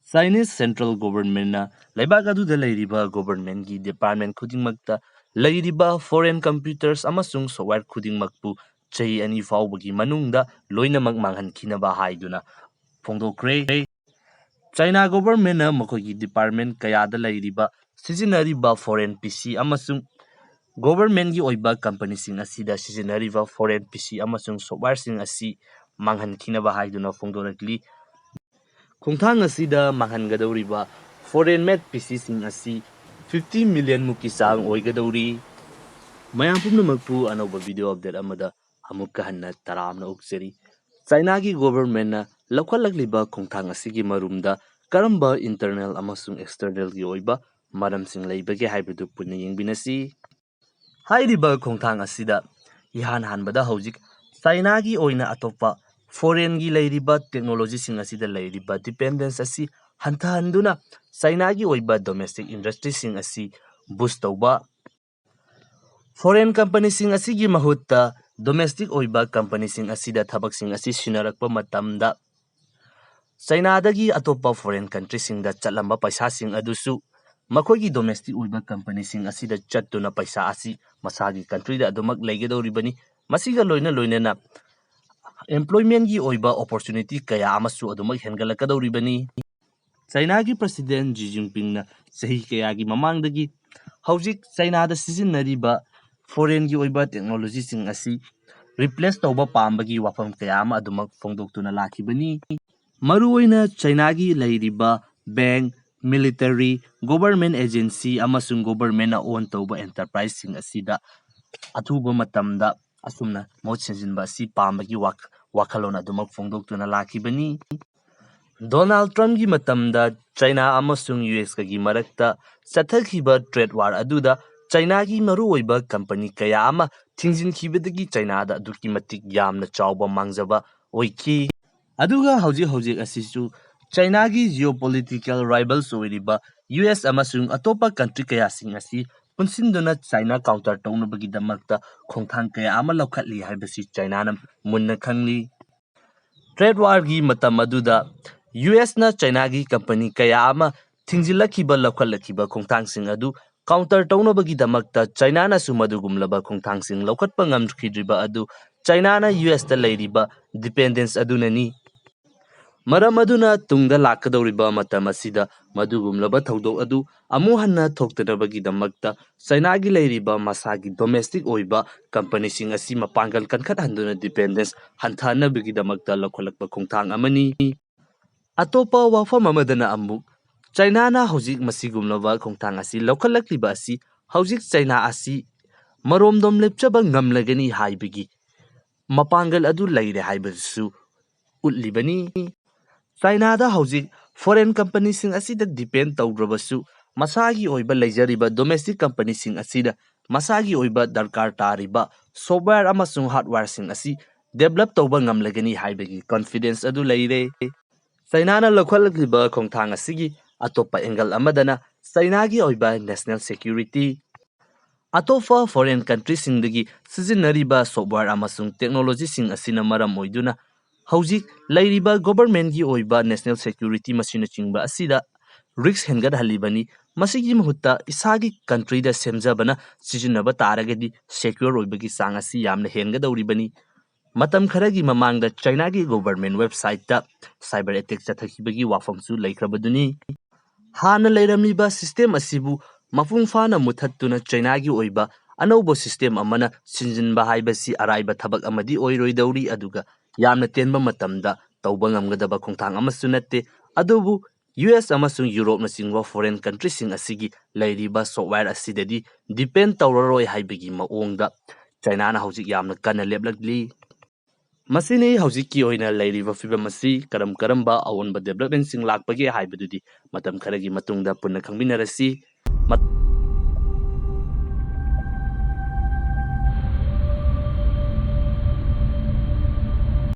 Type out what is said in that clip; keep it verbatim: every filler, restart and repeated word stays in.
Chinese Central Governmentꯅ ꯂꯩꯕꯥꯛ ꯑꯗꯨꯗ ꯂꯩꯔꯤꯕ governmentꯀꯤ department ꯈꯨꯗꯤꯡꯃꯛꯇ ꯂꯩꯔꯤꯕ foreign computers ꯑꯃꯁꯨꯡ software ꯈꯨꯗꯤꯡꯃꯛꯄꯨ ꯆꯍꯤ ꯑꯅꯤ ꯐꯥꯎꯕꯒꯤ ꯃꯅꯨꯡꯗ ꯂꯣꯏꯅꯃꯛ ꯃꯥꯡꯍꯟꯈꯤꯅꯕ ꯍꯥꯏꯗꯨꯅ ꯐꯣꯡꯗꯣꯛꯈ꯭ꯔꯦ꯫ China governmentꯅ ꯃꯈꯣꯏꯒꯤ department ꯀꯌꯥꯗ ꯂꯩꯔꯤꯕ, ꯁꯤꯖꯤꯟꯅꯔꯤꯕ foreign P C ꯑꯃꯁꯨꯡ governmentꯀꯤ ꯑꯣꯏꯕ companyꯁꯤꯡ ꯑꯁꯤꯗ ꯁꯤꯖꯤꯟꯅꯔꯤꯕ foreign P C ꯑꯃꯁꯨꯡ softwareꯁꯤꯡ ꯑꯁꯤ ꯃꯥꯡꯍꯟꯈꯤꯅꯕ ꯍꯥꯏꯗꯨꯅ ꯐꯣꯡꯗꯣꯔꯛꯂꯤ꯫ ꯈꯣꯡꯊꯥꯡ ꯑꯁꯤꯗ ꯃꯥꯡꯍꯟꯒꯗꯧꯔꯤꯕ foreign made P Cꯁꯤꯡ ꯑꯁꯤ fifty million ꯃꯨꯛꯀꯤ ꯆꯥꯡ ꯑꯣꯏꯒꯗꯧꯔꯤ꯫ ꯃꯌꯥꯝ ꯄꯨꯝꯅꯃꯛꯄꯨ ꯑꯅꯧꯕ video update ꯑꯃꯗ ꯑꯃꯨꯛꯀ ꯍꯟꯅ ꯇꯔꯥꯝꯅ ꯑꯣꯛꯆꯔꯤ꯫ Chinaꯒꯤ governmentꯅ ꯂꯧꯈꯠꯂꯛꯂꯤꯕ ꯈꯣꯡꯊꯥꯡ ꯑꯁꯤꯒꯤ ꯃꯔꯨꯝꯗ ꯀꯔꯝꯕ internal ꯑꯃꯁꯨꯡ externalꯒꯤ ꯑꯣꯏꯕ ꯃꯔꯝꯁꯤꯡ ꯂꯩꯕꯒꯦ ꯍꯥꯏꯕꯗꯨ ꯄꯨꯟꯅ ꯌꯦꯡꯃꯤꯟꯅꯁꯤ꯫ ꯍꯥꯏꯔꯤꯕ ꯈꯣꯡꯊꯥꯡ ꯑꯁꯤꯗ ꯏꯍꯥꯟ ꯍꯥꯟꯕꯗ ꯍꯧꯖꯤꯛ Chinaꯒꯤ ꯑꯣꯏꯅ ꯑꯇꯣꯞꯄ foreignꯒꯤ ꯂꯩꯔꯤꯕ technologyꯁꯤꯡ ꯑꯁꯤꯗ ꯂꯩꯔꯤꯕ dependence ꯑꯁꯤ ꯍꯟꯊꯍꯟꯗꯨꯅ Chinaꯒꯤ ꯑꯣꯏꯕ domestic industryꯁꯤꯡ ꯑꯁꯤ boost ꯇꯧꯕ, foreign companyꯁꯤꯡ ꯑꯁꯤꯒꯤ ꯃꯍꯨꯠꯇ domestic ꯑꯣꯏꯕ companyꯁꯤꯡ ꯑꯁꯤꯗ ꯊꯕꯛꯁꯤꯡ ꯑꯁꯤ ꯁꯤꯟꯅꯔꯛꯄ ꯃꯇꯝꯗ Chinaꯗꯒꯤ ꯑꯇꯣꯞꯄ foreign countryꯁꯤꯡꯗ ꯆꯠꯂꯝꯕ ꯄꯩꯁꯥꯁꯤꯡ ꯑꯗꯨꯁꯨ ꯃꯈꯣꯏꯒꯤ domestic ꯑꯣꯏꯕ companyꯁꯤꯡ ꯑꯁꯤꯗ ꯆꯠꯇꯨꯅ ꯄꯩꯁꯥ ꯑꯁꯤ ꯃꯁꯥꯒꯤ countryꯗ ꯑꯗꯨꯃꯛ ꯂꯩꯒꯗꯧꯔꯤꯕꯅꯤ꯫ ꯃꯁꯤꯒ ꯂꯣꯏꯅ ꯂꯣꯏꯅꯅ employmentꯀꯤ ꯑꯣꯏꯕ opportunity ꯀꯌꯥ ꯑꯃꯁꯨ ꯑꯗꯨꯃꯛ ꯍꯦꯟꯒꯠꯂꯛꯀꯗꯧꯔꯤꯕꯅꯤ꯫ Chinaꯒꯤ President Xi Jinpingꯅ ꯆꯍꯤ ꯀꯌꯥꯒꯤ ꯃꯃꯥꯡꯗꯒꯤ ꯍꯧꯖꯤꯛ Chinaꯗ ꯁꯤꯖꯤꯟꯅꯔꯤꯕ foreignꯒꯤ ꯑꯣꯏꯕ technologyꯁꯤꯡ ꯑꯁꯤ replace ꯇꯧꯕ ꯄꯥꯝꯕꯒꯤ ꯋꯥꯐꯝ ꯀꯌꯥ ꯑꯃ ꯑꯗꯨꯃꯛ ꯐꯣꯡꯗꯣꯛꯇꯨꯅ ꯂꯥꯛꯈꯤꯕꯅꯤ꯫ ꯃꯔꯨꯑꯣꯏꯅ Chinaꯒꯤ ꯂꯩꯔꯤꯕ bank, military, government agency ꯑꯃꯁꯨꯡ governmentꯅ own ꯇꯧꯕ enterpriseꯁꯤꯡ ꯑꯁꯤꯗ ꯑꯊꯨꯕ ꯃꯇꯝꯗ ꯑꯁꯨꯝꯅ ꯃꯍꯨꯠ ꯁꯤꯟꯖꯤꯟꯕ ꯑꯁꯤ ꯄꯥꯝꯕꯒꯤ ꯋꯥꯈ-, ꯋꯥꯈꯜꯂꯣꯟ ꯑꯗꯨꯃꯛ ꯐꯣꯡꯗꯣꯛꯇꯨꯅ ꯂꯥꯛꯈꯤꯕꯅꯤ꯫ Donald Trumpꯀꯤ ꯃꯇꯝꯗ China ꯑꯃꯁꯨꯡ U S Aꯒꯤ ꯃꯔꯛꯇ ꯆꯠꯊꯈꯤꯕ trade war ꯑꯗꯨꯗ Chinaꯒꯤ ꯃꯔꯨꯑꯣꯏꯕ company ꯀꯌꯥ ꯑꯃ ꯊꯤꯡꯖꯤꯟꯈꯤꯕꯗꯒꯤ Chinaꯗ ꯑꯗꯨꯛꯀꯤ ꯃꯇꯤꯛ ꯌꯥꯝꯅ ꯆꯥꯎꯕ ꯃꯥꯡꯖꯕ ꯑꯣꯏꯈꯤ꯫ ꯑꯗꯨꯒ ꯍꯧꯖꯤꯛ ꯍꯧꯖꯤꯛ ꯑꯁꯤꯁꯨ Chinaꯒꯤ geopolitical rivals ꯑꯣꯏꯔꯤꯕ U S ꯑꯃꯁꯨꯡ ꯑꯇꯣꯞꯄ country ꯀꯌꯥꯁꯤꯡ ꯑꯁꯤ ꯄꯨꯟꯁꯤꯟꯗꯨꯅ China counter ꯇꯧꯅꯕꯒꯤꯗꯃꯛꯇ ꯈꯣꯡꯊꯥꯡ ꯀꯌꯥ ꯑꯃ ꯂꯧꯈꯠꯂꯤ ꯍꯥꯏꯕꯁꯤ Chinaꯅ ꯃꯨꯟꯅ ꯈꯪꯂꯤ꯫ Trade warꯒꯤ ꯃꯇꯝ ꯑꯗꯨꯗ ꯌꯨ ꯑꯦꯁꯅ ꯆꯥꯏꯅꯥꯒꯤ ꯀꯝꯄꯅꯤ ꯀꯌꯥ ꯑꯃ ꯊꯤꯡꯖꯤꯜꯂꯛꯈꯤꯕ, ꯂꯧꯈꯠꯂꯛꯈꯤꯕ ꯈꯣꯡꯊꯥꯡꯁꯤꯡ ꯑꯗꯨ counter ꯇꯧꯅꯕꯒꯤꯗꯃꯛꯇ ꯆꯥꯏꯅꯥꯅꯁꯨ ꯃꯗꯨꯒꯨꯝꯂꯕ ꯈꯣꯡꯊꯥꯡꯁꯤꯡ ꯂꯧꯈꯠꯄ ꯉꯝꯈꯤꯗ꯭ꯔꯤꯕ ꯑꯗꯨ ꯆꯥꯏꯅꯥꯅ ꯌꯨ ꯑꯦꯁꯇ ꯂꯩꯔꯤꯕ dependence ꯑꯗꯨꯅꯅꯤ꯫ ꯃꯔꯝ ꯑꯗꯨꯅ ꯇꯨꯡꯗ ꯂꯥꯛꯀꯗꯧꯔꯤꯕ ꯃꯇꯝ ꯑꯁꯤꯗ ꯃꯗꯨꯒꯨꯝꯂꯕ ꯊꯧꯗꯣꯛ ꯑꯗꯨ ꯑꯃꯨꯛ ꯍꯟꯅ ꯊꯣꯛꯇꯅꯕꯒꯤꯗꯃꯛꯇ ꯆꯥꯏꯅꯥꯒꯤ ꯂꯩꯔꯤꯕ ꯃꯁꯥꯒꯤ domestic ꯑꯣꯏꯕ ꯀꯝꯄꯅꯤꯁꯤꯡ ꯑꯁꯤ ꯃꯄꯥꯡꯒꯜ ꯀꯟꯈꯠꯍꯟꯗꯨꯅ dependence ꯍꯟꯊꯍꯟꯅꯕꯒꯤꯗꯃꯛꯇ ꯂꯧꯈꯠꯂꯛꯄ ꯈꯣꯡꯊꯥꯡ ꯑꯃꯅꯤ꯫ ꯑꯇꯣꯞꯄ ꯋꯥꯐꯝ ꯑꯃꯗꯅ ꯑꯃꯨꯛ ꯆꯥꯏꯅꯥꯅ ꯍꯧꯖꯤꯛ ꯃꯁꯤꯒꯨꯝꯂꯕ ꯈꯣꯡꯊꯥꯡ ꯑꯁꯤ ꯂꯧꯈꯠꯂꯛꯂꯤꯕ ꯑꯁꯤ ꯍꯧꯖꯤꯛ ꯆꯥꯏꯅꯥ ꯑꯁꯤ ꯃꯔꯣꯝꯗꯣꯝ ꯂꯦꯞꯆꯕ ꯉꯝꯂꯒꯅꯤ ꯍꯥꯏꯕꯒꯤ ꯃꯄꯥꯡꯒꯜ ꯑꯗꯨ ꯂꯩꯔꯦ ꯍꯥꯏꯕꯗꯨꯁꯨ ꯎꯠꯂꯤꯕꯅꯤ꯫ ꯆꯥꯏꯅꯥꯗ ꯍꯧꯖꯤꯛ foreign ꯀꯝꯄꯅꯤꯁꯤꯡ ꯑꯁꯤꯗ depend ꯇꯧꯗ꯭ꯔꯕꯁꯨ, ꯃꯁꯥꯒꯤ ꯑꯣꯏꯕ ꯂꯩꯖꯔꯤꯕ domestic ꯀꯝꯄꯅꯤꯁꯤꯡ ꯑꯁꯤꯗ ꯃꯁꯥꯒꯤ ꯑꯣꯏꯕ ꯗꯔꯀꯥꯔ ꯇꯥꯔꯤꯕ software ꯑꯃꯁꯨꯡ hardwareꯁꯤꯡ ꯑꯁꯤ develop ꯇꯧꯕ ꯉꯝꯂꯒꯅꯤ ꯍꯥꯏꯕꯒꯤ confidence ꯑꯗꯨ ꯂꯩꯔꯦ꯫ ꯆꯥꯏꯅꯥꯅ ꯂꯧꯈꯠꯂꯛꯂꯤꯕ ꯈꯣꯡꯊꯥꯡ ꯑꯁꯤꯒꯤ ꯑꯇꯣꯞꯄ angle ꯑꯃꯗꯅ ꯆꯥꯏꯅꯥꯒꯤ ꯑꯣꯏꯕ national security, ꯑꯇꯣꯞꯄ foreign countryꯁꯤꯡꯗꯒꯤ ꯁꯤꯖꯤꯟꯅꯔꯤꯕ software ꯑꯃꯁꯨꯡ technologyꯁꯤꯡ ꯑꯁꯤꯅ ꯃꯔꯝ ꯑꯣꯏꯗꯨꯅ ꯍꯧꯖꯤꯛ ꯂꯩꯔꯤꯕ governmentꯀꯤ ꯑꯣꯏꯕ national security ꯃꯁꯤꯅꯆꯤꯡꯕ ꯑꯁꯤꯗ risk ꯍꯦꯟꯒꯠꯍꯜꯂꯤꯕꯅꯤ꯫ ꯃꯁꯤꯒꯤ ꯃꯍꯨꯠꯇ ꯏꯁꯥꯒꯤ countryꯗ ꯁꯦꯝꯖꯕꯅ ꯁꯤꯖꯤꯟꯅꯕ ꯇꯥꯔꯒꯗꯤ secure ꯑꯣꯏꯕꯒꯤ ꯆꯥꯡ ꯑꯁꯤ ꯌꯥꯝꯅ ꯍꯦꯟꯒꯗꯧꯔꯤꯕꯅꯤ꯫ ꯃꯇꯝ ꯈꯔꯒꯤ ꯃꯃꯥꯡꯗ ꯆꯥꯏꯅꯥꯒꯤ government websiteꯇ cyber attack ꯆꯠꯊꯈꯤꯕꯒꯤ ꯋꯥꯐꯝꯁꯨ ꯂꯩꯈ꯭ꯔꯕꯗꯨꯅꯤ꯫ ꯍꯥꯟꯅ ꯂꯩꯔꯝꯃꯤꯕ system ꯑꯁꯤꯕꯨ ꯃꯄꯨꯡ ꯐꯥꯅ ꯃꯨꯊꯠꯇꯨꯅ ꯆꯥꯏꯅꯥꯒꯤ ꯑꯣꯏꯕ ꯑꯅꯧꯕ system ꯑꯃꯅ ꯁꯤꯟꯖꯤꯟꯕ ꯍꯥꯏꯕꯁꯤ ꯑꯔꯥꯏꯕ ꯊꯕꯛ ꯑꯃꯗꯤ ꯑꯣꯏꯔꯣꯏꯗꯧꯔꯤ, ꯑꯗꯨꯒ ꯌꯥꯝꯅ ꯇꯦꯟꯕ ꯃꯇꯝꯗ ꯇꯧꯕ ꯉꯝꯒꯗꯕ ꯈꯣꯡꯊꯥꯡ ꯑꯃꯁꯨ ꯅꯠꯇꯦ꯫ ꯑꯗꯨꯕꯨ ꯌꯨ ꯑꯦꯁ ꯑꯃꯁꯨꯡ ꯌꯨꯔꯣꯞꯅꯆꯤꯡꯕ foreign countryꯁꯤꯡ ꯑꯁꯤꯒꯤ ꯂꯩꯔꯤꯕ software ꯑꯁꯤꯗꯗꯤ depend ꯇꯧꯔꯔꯣꯏ ꯍꯥꯏꯕꯒꯤ ꯃꯑꯣꯡꯗ ꯆꯥꯏꯅꯥꯅ ꯍꯧꯖꯤꯛ ꯌꯥꯝꯅ ꯀꯟꯅ ꯂꯦꯞꯂꯛꯂꯤ꯫ ꯃꯁꯤꯅꯤ ꯍꯧꯖꯤꯛꯀꯤ ꯑꯣꯏꯅ ꯂꯩꯔꯤꯕ ꯐꯤꯕꯝ ꯑꯁꯤ꯫ ꯀꯔꯝ ꯀꯔꯝꯕ ꯑꯑꯣꯟꯕ developmentꯁꯤꯡ ꯂꯥꯛꯄꯒꯦ ꯍꯥꯏꯕꯗꯨꯗꯤ ꯃꯇꯝ ꯈꯔꯒꯤ ꯃꯇꯨꯡꯗ ꯄꯨꯟꯅ ꯈꯪꯃꯤꯟꯅꯔꯁꯤ꯫ ꯃꯠ-